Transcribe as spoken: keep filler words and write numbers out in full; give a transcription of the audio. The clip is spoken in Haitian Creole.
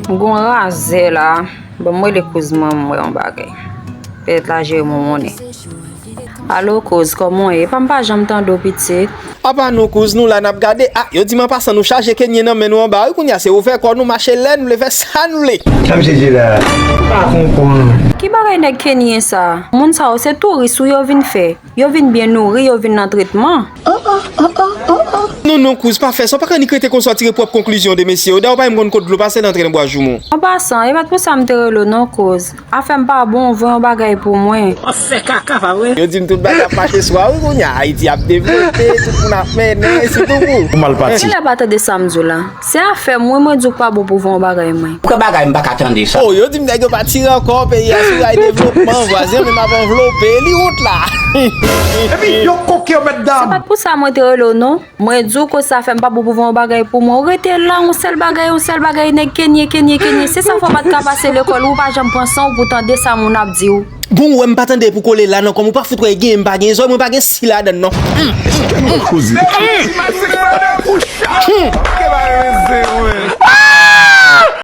M gon razè la. Ban m rele kouz mwen, m wè yon bagay. Pèt la jere mwen monnen. Alo, kouz, kòman w ye? Epa m pa janm tande w, pitit. Apa non, kouz, nou la n ap gade. Ah, yo di m an pasan nou chaje kenyen nan men nou anba. Wi, kounye a se ouvè kò nou, mache lè n vle, fè sa n vle. Sa m sezi la, m pa konprann. Ki bagay nèg kenyen sa? Moun sa yo se touris wi yo vin fè. Yo vin byen nouri, yo vin nan tretman. Non, non, kouz, pa fè sa. Ou pa ka annik rete konsa, w tire pwòp konklizyon de mesye yo. Dayè, ou pa menm konn kot dlo pase l antre nan bwa joumou. An pasan, e pa t pou sa m te rele w non, kouz. Afè m pa bon, voye yon bagay pou mwen. W ap fè kaka, pa vre? Yo di m tout bagay ap mache sou a, wi, kounye a Ayiti ap devlope, tout moun ap mennen, sitou pou ou. Ou mal pati. Genlè pa tande sa m di w la. Se afè m, wi, mwen di w k pa bon pou voye yon bagay mwen. Pran bagay m pa ka tande sa. Oh, yo di m nèg yo pa tire ankò, peyi a sou ray devlopman, vwazen menm ap anvlope, li wont la. Epi yo koke yo mèt dam. Se pa t pou sa mwen te rele w non. Mwen di w kouz sa fè m pa bon pou voye yon bagay pou mwen. Ou rete la, yon sèl bagay, yon sèl bagay, nèg kenyen, kenyen, kenyen. Se sa fè w pa t ka pase lekòl, ou pa janm pran san w pou tande sa moun ap di w. Bon, ou wè m pa tande pou kole la non, kòm ou pa fout wè genyen m pa genyen, zòrèy mwen pa gen si ladann non. Kouz.